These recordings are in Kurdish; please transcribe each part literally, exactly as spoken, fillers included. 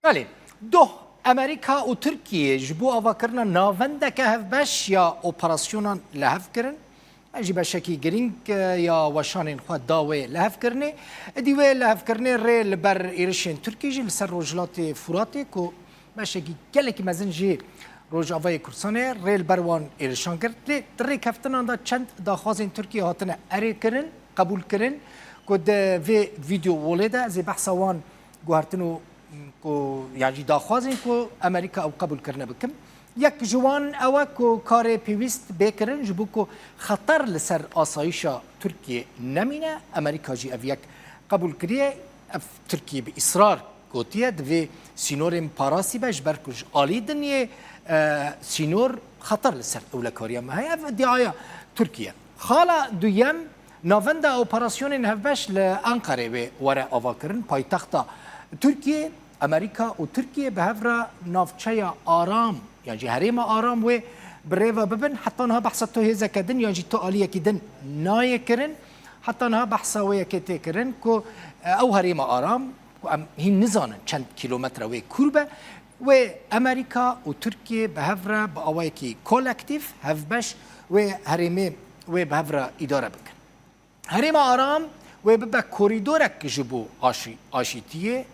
Belê, doh Amerîka û Tirkiye ji bo avakirina navendeke hevbeş ya operasyonan li hev kirin. Em jî beşekî girîng, e, ya weşanên xwe da wê lihevkirinê. Êdî wê lihevkirinê rê li ber êrişên Tirkî jî li ser Rojhilatê Furatê ku beşekî gelekî mezin jî Rojavayê Kurdistanê rê li ber wan êrişan girt. Lê di rêkeftinan de çend daxwazên Tirkiyê hatine erê kirin, qebûl kirin ku di vê vîdeo wolê de ez ê behsa wan guhertin û ku, yan jî daxwazên ku Amerîka ew qebûl kirine bikim. Yek ji wan ew e ku karê pêwîst bê kirin ji bo ku xeter li ser asayîşa Tirkiyê nemîne. Amerîka jî ev yek qebûl kiriye. Ev Tirkiye bi îsrar gotiye, divê sînorên parastî be, ji ber ku ji alî din yê, e, sînor xeter li ser ewlekariya me heye. Ev îdiaya Tirkiye. Xala duyem, navenda operasyonên hevbeş li Enqerê wê were avakirin, paytexta Tirkiyê. Amerîka û Tirkiye bi hev re navçeya aram, yan jî herêma aram wê bi rê ve bibin. Heta niha behsa tu hêzeke din yan jî tu aliyekî din nayê kirin. Heta niha behsa wê yekê tê kirin ku, e, ew herêma aram, ku em hîn nizanin çend kîlometre wê kûr be, wê Amerîka û Tirkiye bi hev re bi awayekî kolektîf, hevbeş, wê herêmê wê bi hev re îdare bikin. Herêma aram wê bibe korîdorek ji bo aşî-, aşîtiyê,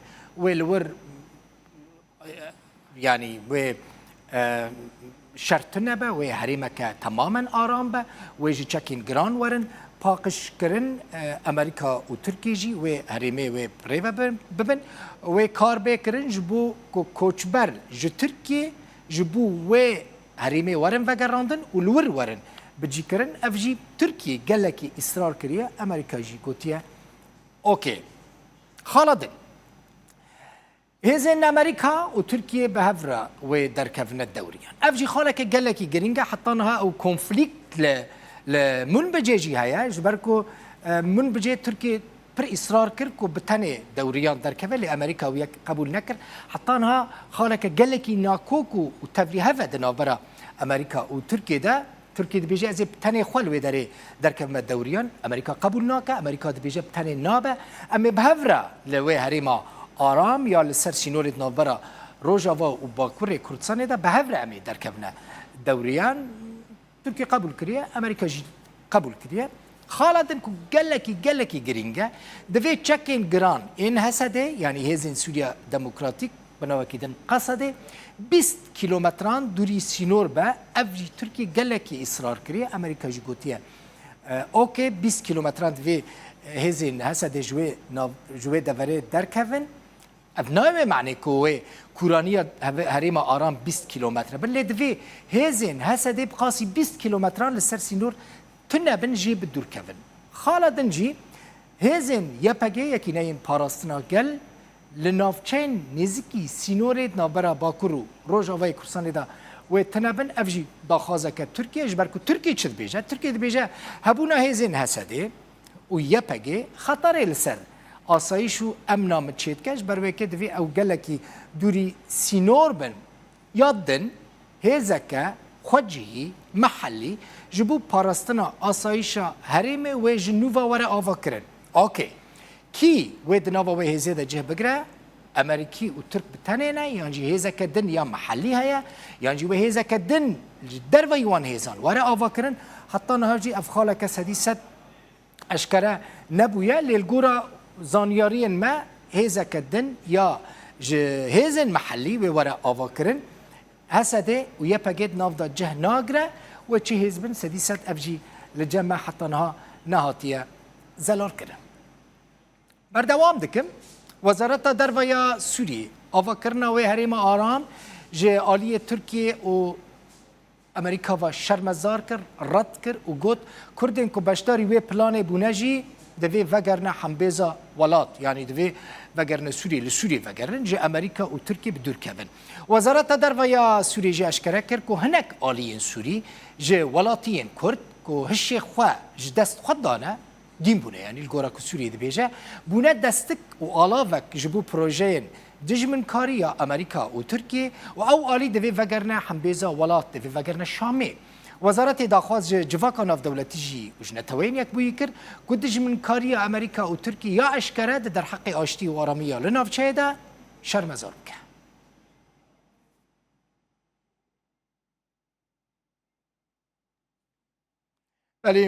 wê li wir, yanî wê, e, şer tune be, wê herêmeke temamen aram be, wê ji çekên giran werin paqijkirin, e, Amerîka û Tirkiyê jî wê herêmê wê rê ve bin-, bibin, wê kar bê kirin ji bo ku koçber ji Tirkiyê ji bo wê herêmê werin vegerandin û li wir werin bicîkirin. Ev jî Tirkiyê gelekî îsrar kiriye, Amerîka jî gotiye, okê. Xala din. Hêzên Amerîka û Tirkiyê bi hev re wê derkevine dewriyan. Ev jî xaleke gelekî giring e, heta niha ew konflîkt li, li Munbicê jî heye, ji ber ku, e, Munbicê Tirkiyê pir îsrar kir ku bi tenê dewriyan derkeve, lê Amerîka wê yek qebûl nekir. Heta niha xaleke gelekî nakok û, û tevlîhev e di navbera Amerîka û Tirkiyê de. Tirkiye dibêje, ez ê bi tenê xwe li wê derê derkevime dewriyan. Amerîka qebûl nake. Amerîka dibêje, bi tenê nabe. Em ê bi hev re li wê herêma aram ya li ser sînorê di navbera Rojava û Bakurê Kurdistanê de bi hev re em ê derkevine dewriyan. Tirkiye qebûl kiriye, Amerîka jî qebûl kiriye. Xala din ku gelekî, gelekî girîng e, divê çekên giran ên H S D, yanî Hêzên Sûriya Demokratîk, bi navekî din Qesedê, bîst kîlometran dûrî sînor be. Ev jî Tirkiye gelekî îsrar kiriye. Amerîka jî gotiye, e, okê, bîst kîlometran divê hêzên H S D ji wê nav-, ji wê deverê derkevin. Ev nayê wê manê ku wê kûraniya heve-, herêma aram bîst kîlometre bin, lê divê hêzên H S D bi qasî bîst kîlometran li ser sînor tune bin jê bi dûr kevin. Xala din jî hêzên Y P G, Yekîneyên Parastina Gel, li navçeyên nêzîkî sînorê di navbera Bakur û Rojavayê Kurdistanê de wê tune bin. Ev jî daxwazeke Tirkiye, ji ber ku Tirkiye çi dibêje? Tirkiye dibêje hebûna hêzên H S D û Y P G xeterê li ser asayîş û emna min çêdike, ji ber wê yekê divê ew gelekî dûrî sînor bin. Ya din, hêzeke xwecihî, mehellî, ji bo parastina asayîşa herêmê wê ji nû ve were avakirin. Okey. Kî wê di nava wê hêzê de cih bigire? Amerîkî û Tirk bi tenê ne, yan jî hêzeke din ya mehellî heye, yan jî wê hêzeke din ji derveyî wan hêzan were avakirin. Heta niha jî ev xaleke sedî sed eşkere nebûye, lê li gora zanyariyên me hêzeke din ya ji hêzên mehellî wê were avakirin. H S D û Y P G di nav de cih nagire, wê çi hêz bin, sedî sed ev jî li cem me heta niha nehatiye zelalkirin. Berdewam dikim. Wezareta Derve ya Sûriyê avakirina wê herêma aram ji aliyê Tirkiye û Amerîka ve şermezar kir, red kir û got, Kurdên ku beşdarî wê planê bûne jî divê vegerine hembêza welat, yanî divê vegerine Sûriyê, li Sûriyê vegerin, ji Amerîka û Tirkiyê bi dûr kevin. Wezareta Derve ya Sûriyê jî eşkere kir ku hinek aliyên Sûrî ji welatiyên Kurd ku hişê xwe ji dest xwe dane, dîn bûne, yanî li gora ku Sûriyê dibêje, bûne destik û alavek ji bo projeyên dijminkarî ya Amerîka û Tirkiyê û ew alî divê vegerine hembêza welat, divê vegerine Şamê. Wezaretê Daxwaz ji Civaka Navdewletî jî û ji Neteweyên Yekbûyî kir ku dijminkariya Amerîka û Tirkiyê ya eşkere di derheqê aştî û aramiya li navçeyê de şermezar bike. Belê.